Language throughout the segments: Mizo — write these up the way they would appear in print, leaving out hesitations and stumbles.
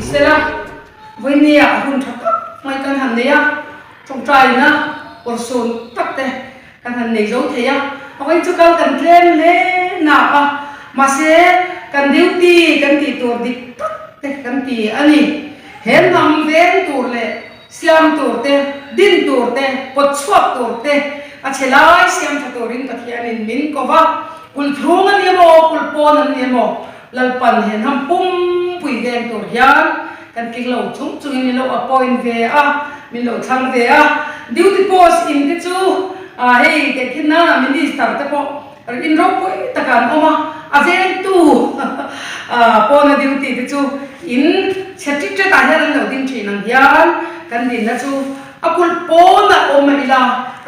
Sela, Vawinia hun tha tak mai kan han nei a, tawngtaina kawrsawn tak te kan han nei zo thei a, a vawiin chu kal kan tlem hle nak a, mahse kan duty kan tih tur dik tak te kan ti a ni. He hnam veng tur leh Siam tur te, din tur te, kawt chhuak tur te, a chhe lai siam tha turin Pathianin min ko va. Kulh thlung a ni emaw, kulh pawn an ni emaw, Lalpan he hnam pumpui veng tur hian kan tling lo chung chungin min lo appoint ve a, min lo thlang ve a. Duty post in te chu hei tehkhin nana Minister te pawh in ropui taka an awm a, a vengtu pawna duty te chu in chhe ṭit ṭetah hian an lo ding ṭhin ang hian kan dinna chu a kulh pawnah awm a ila,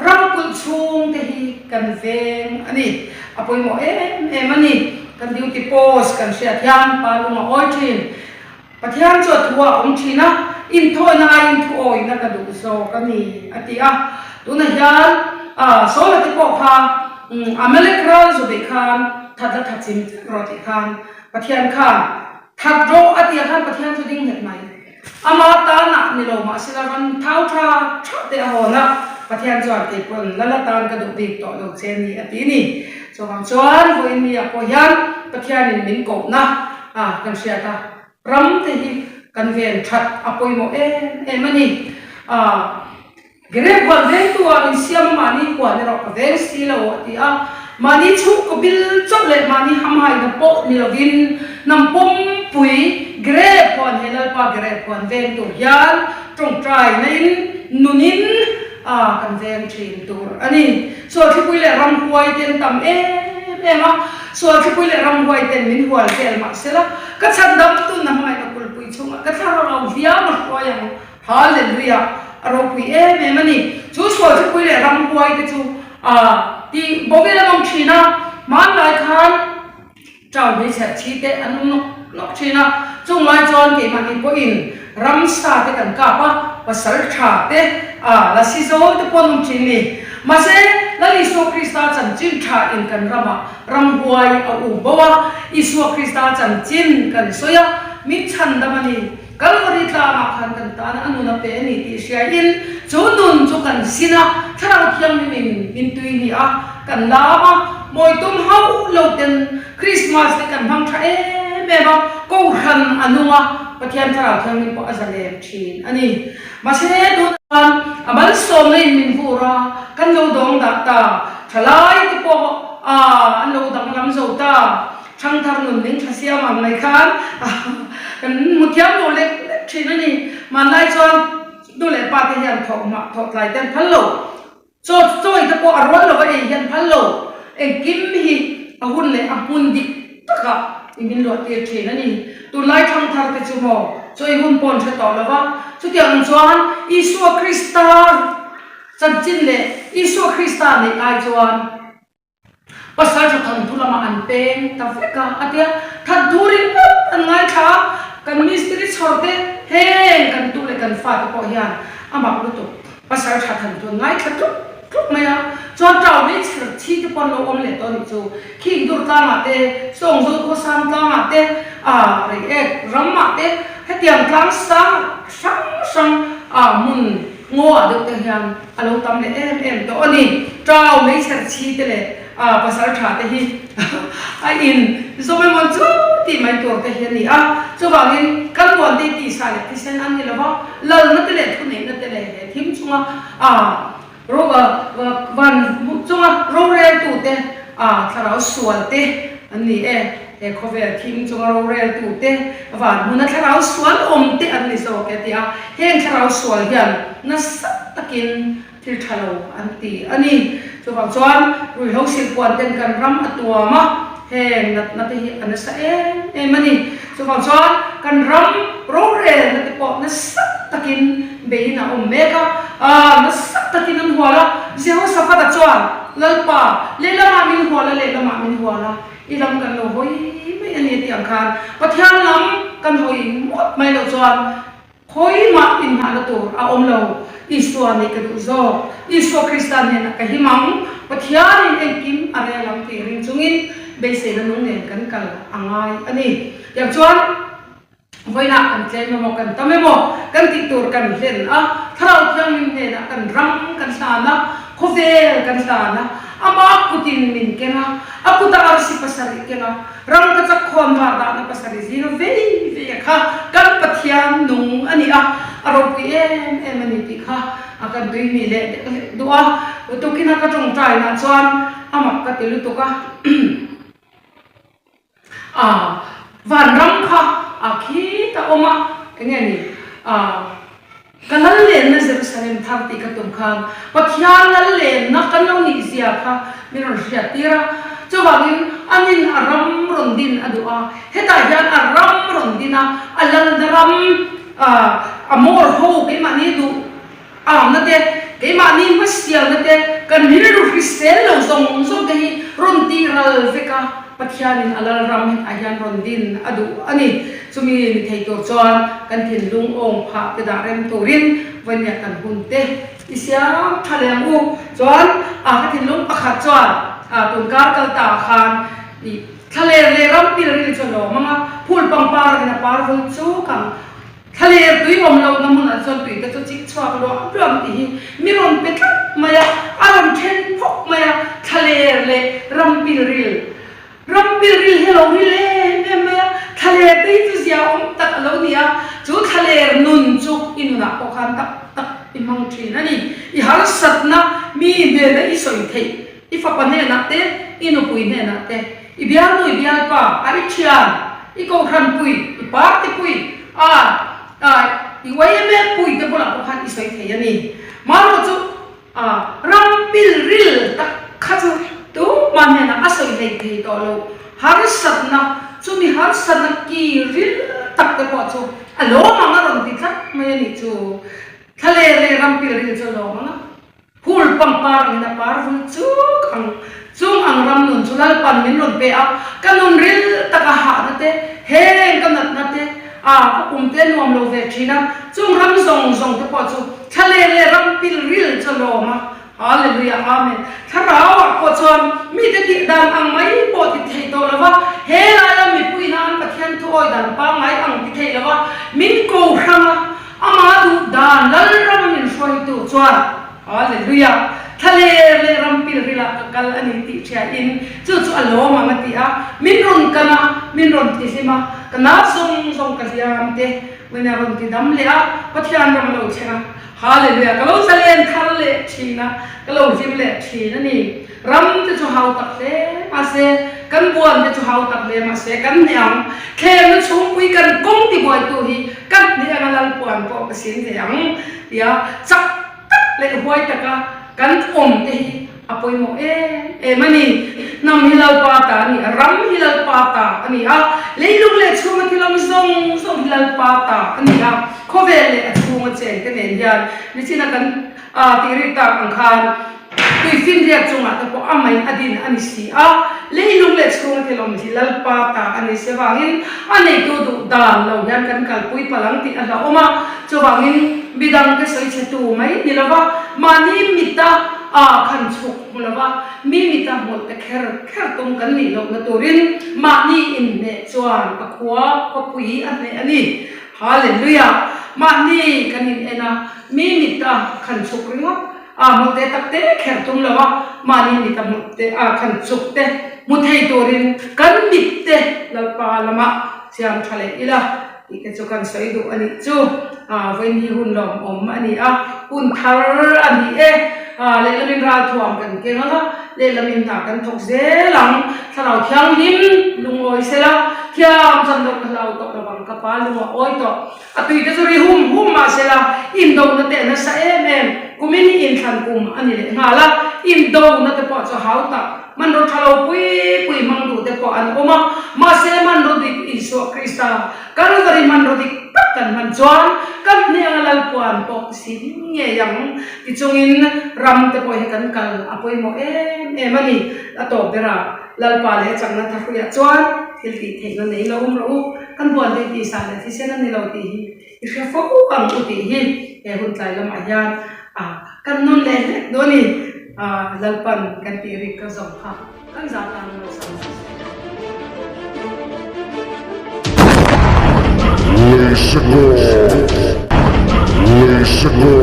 ram kulh chhung te hi kan veng a ni. A pawimawh em em a ni. Kan duty post kan hriat hian pa lung a awi ṭhin. Pathian chu a thu a awm thin a, inthawina aiin thu awihna ka duh zawk a ni, a ti a. Tunah hian Saula te pawh kha Amalek ral zu beih khan that la that chim chim rawh tih khan Pathian khan that rawh a ti a khan Pathian chu ding nghet mai. Ama tanah ni lo mahsela ram thau tha tha te a hawn a, Pathian chuan kei pawn la la tan ka duh bik tawh lo che ni a ti ni. Chuvang chuan vawiin mi ah pawh hian Pathianin min kohna a kan hriat a, ram te hi kan ven that a pawimawh em em a ni. A Grep huan vengtu ah min siam a mahni huan erawh ka veng si lo a ti a, mahni chhungkaw bil chauh leh mahni hamhaina pawh ni lovin hnam pawmpui Grep huan he Lalpa Grep huan veng tur hian tawngtaina in nunin a kan veng thin tur a ni. Sualthlipui leh ramhuai te an tam em em a, Sualthlipui leh ramhuai ten min hual vel mah sela, ka chhandam tun a hmangaihna kulpui chhungah ka thlarau hliam a hruai ang. Hallelujah! A ropui em em a ni. Chu Sualthlipui leh ramhuai te chu a ti bawk in an awm thin a, hmanlai khan Chau hmeichhe thi te an awm nawk nawk thin a, chung lai chuan keimahni pawhin ramsa te kan kap a, pasal tha te a lasi zawl te pawh an awm thin ni. Mahse, Lal Isua Krista chanchin tha in kan ramah ramhuai a um bo a, Isua Krista chanchin kan sawi a, min chhandam a ni. Kalvari tlangah khan kan tana a nun a pe a ni tih hriain chu nun chu kan sin a, Thlarau Thianghlimin min tui ni a, kan lam a, mawi tum hauh lo ten Krismas te kan hmang tha em em a, Kohhran a nung a, Pathian Thlarau Thianghlim pawh a zalem thin a ni. Mahse tunah chuan a malsawmna in min vur a, kan lo dawng dah ta, thalai te pawh a an lo danglam zo ta. Thangthar nun ning tha siam ang mai khan kan hmu thiam lo lek lek thin a ni. Hmanlai chuan nu leh pa te hian thawh hmah thawh tlai te an phal lo. Chaw chawi te pawh a rual lova ei hi an phal lo. Engkim hi a hun leh a hmun dik takah i min luah tir thin a ni. Tunlai thangthar te chu maw chawi hun pawh an hre tawh lova. Chutiang ang chuan Isua Krista chanchin leh Isua Krista neih ai chuan Pasal tha thanthu lamah an peng ta vek a, a tia. Thanthu ringawt an ngaithla a, kan mistiri chhawr te heng kan tu leh kan fate pawh hian a mak lutuk. Pasal tha thanthu an ngaithla tluk tluk mai a, chuan tau lei chher chhi te pawh an lo awm leh tawh a nih chu. Khing dur tlangah te, Sawngzo khawsang tlangah te, ah Reiek ramah te hetiang tlang sang hrang hrang ah hmun Ngaw ah deuh te hian a lo tam leh em em tawh a ni. Tau meichher chhi te leh a pasal tha te hi a in zawm emaw chu tih mai tur te hi a ni a. Chuvangin kan huan te hi tihsa leh thisen an ni lo va, lalna te leh thuneihna te leh he thim chunga a ro van chunga roreltu te a thlarau sual te an ni e. He khawvel thim chunga roreltute van hmuna thlarau sual awm te an ni zawk e tia heng thlarau sual hian nasa takin thil tha lo an ti a ni. Chuvang chuan ruihhlo silhpuan ten kan ram a tuam a, heng natna te hi a nasa em em a ni. Chuvang chuan kan ram rorelna te pawh nasa takin beiin a awm mek a, nasa takin an hual a. Jehoshaphat-a chuan, Lalpa, lehlamah min hual a, lehlamah min hual a. I lam kan lo hawi mai a ni tih ang khan Pathian lam kan hawi ngawt mai loh chuan khawi mah inhnahna tur a awm lo. Isua nih ka duh zawk. Isua Krista hnenah ka him ang. Pathianin engkim a rel ang tih ring chungin. beiseina nung nen kan kal a ngai a ni. Tiang chuan vawiinah kan tlem emaw kan tam emaw kan tih tur kan hlen a, Thlarau Thianghlim hnenah kan ram kan hlan a, khawvel kan hlan a, ama kutin min keng a, a kutah arsi pasarih keng a, Ram ka chak khawn var dahna pasarih zinga vei vei a kha kan Pathian nung a ni a, a ropui em em a ni tih kha a kan tui mi leh deuh duh a, tukin a ka tawngtainah chuan a mak ka ti lutuk a, a vanram kha a khit a awm a, enge ni a. Ka lal lenna Jerusalem thar tih ka tum khan Pathian lal lenna kan lo nih zia kha min rawn hriat tir a. Chuvangin anin a ram rawn din a duh a, hetah hian a ram rawn din a, a lalna ram a mawr ho keimahni duh amna te, keimahni hmasialna te, kan rilru hrisel lo zawng zawng te hi rawn tih ral vek a. Pathianin a lal ram hetah hian rawn din a duh a ni. Chumi ni thei tur chuan kan thinlung awng phah te dah rem turin vawinia kan hun te i siam tha leh ang u. Chuan a ka thinlung pakhat chuan a tunkar kal ta ah khan i thlaler leh ram pilril chu a lawm ang a, phul pangpar angin a par vul chuk ang. Thlaler tui awm lohna hmunah chuan tui te chu chik chhuak luah luah tih hi mi rawn pe tlat mai a, a rawn then phawk mai a, thlaler leh ram pilril, ram pilril hi a lo ril em em mai a, thlaler te hi chu zia awm tak a lo ni a, chu thlaler nun chu i nunah pawh khan tak tak i hmang thin a ni, i harsatna mi hnena i sawi theih, i fapa hnenah te, i nupui hnenah te. I bialnu i bialpa a i thian, i kohhranpui, i party pui, a a i yma pui te bulah pawh khan i sawi thei a ni. Marawh chu a ram pil ril tak kha chu tumah hnenah a sawi hlei thei tawh lo. Harsatna, chumi harsatna ki ril tak te pawh chu a lawm ang a rawn ti tlat mai a nih chu. Thlaler leh ram pil ril chu a lawm ang a. Phul pangpar angin a par vul chuk ang. Chung ang ram nun chu Lalpan min rawn pe a, ka nun ril taka hahna te, heng ka natna te, a ka pum te nuam lo ve thin a, chung ram zawng zawng te pawh chu thlaleng leh ram pil ril chu a lawm a. Hallelujah Amen. Thlarau ah pawh chuan mite tih dan ang mai pawh ti thei tawh lo va, he laia mipuiin an Pathian thu awi dan pangngai ang ti thei lo va, min ko hrang a, Amah duh dan Lalrama min hruaitu chuan Hallelujah! Thlaler leh ram pilrilah ka kal a ni tih hriain chu chu a lawm ang a ti a, min rawn kan a, min rawn ti hlim a, ka nau zawng zawng ka hliam te min a rawn ti dam leh a, Pathian ram a lo thleng a, Hallelujah! Ka lo zalen thar leh thin a, ka lo hlim leh thin a ni. Ram te chu hau tak hle mahse, kan buan te chu hau tak hle mahse, kan hneh ang. Thlemna chhungpui kan kawng tibuaitu hi kan hneh anga Lalpuan pawh ka sin ve ang tia chak tak leh huai taka kan awm te hi a pawimawh em em a ni. Hnam hi Lalpa ta a ni a, ram hi Lalpa ta a ni a, leilung leh chhunga thil awm zawng zawng hi Lalpa ta a ni a, khawvel leh a chhunga cheng te nen hian nichina kan tih rik tak ang khan, Tuifinriat chungah te pawh a mai a din a ni si a, leilung leh chhunga thil awm hi Lalpa ta a ni si avangin a neitu duh dan lo hian kan kalpui palh ang tih a hlauhawm a. Chuvangin midangte sawi chhe tu mai ni lova, mahni mita a khan chhuk hmu lova, mi mita hmawlh te kher kher tum kan nih lohna turin mahni inhneh chuan a khua khawpui a hneh a ni. Hallelujah! Mahni kan in en a, mi mita khan chhuk ringawt A hmuh te tak te kher tum lo a, mahni mit a hmuh te a khan chuk te hmu thei turin kan mit te Lalpa lamah siam tha leh ila tih te chu kan sawi duh a nih chu. Vawiin hi hun lawmawm a ni a, hun thar a ni e. Lehlamin ralthuam kan keng ang a, lehlamin hna kan thawk zel ang. Thlarau Thianghlim lungawi sela, thiam chan loh ka hlau tawh lovang ka pa lung a awi tawh. A tui te chu ri hum hum mah se la, indona te a nasa em em. Kumin hi inthlan kum a ni leh nghal a, indona te pawh chu hau tak, hmanraw tha lo pui pui hmang duh te pawh an awm a. Mahse hmanraw dik Isua Krista, Kalvari hmanraw dik tak kan hman chuan kan hneh anga Lalpuan pawh sin ngei ang. Tichungin ram te pawh hi kan kal a pawimawh em em a ni. A tawp berah Lalpa leh a chakna thahruiah chuan thil tih theihna nei lo awm rawh u. Kan buan te tihsah leh thisen a ni lo tih hi i hre fo ang u tih hi he hun tlai lamah hian kan nawn leh hlek dawn a ni. Lalpan kan tih rik ka zawng kha kan zah tan lo sam si se. Leisekawt. Leisekawt.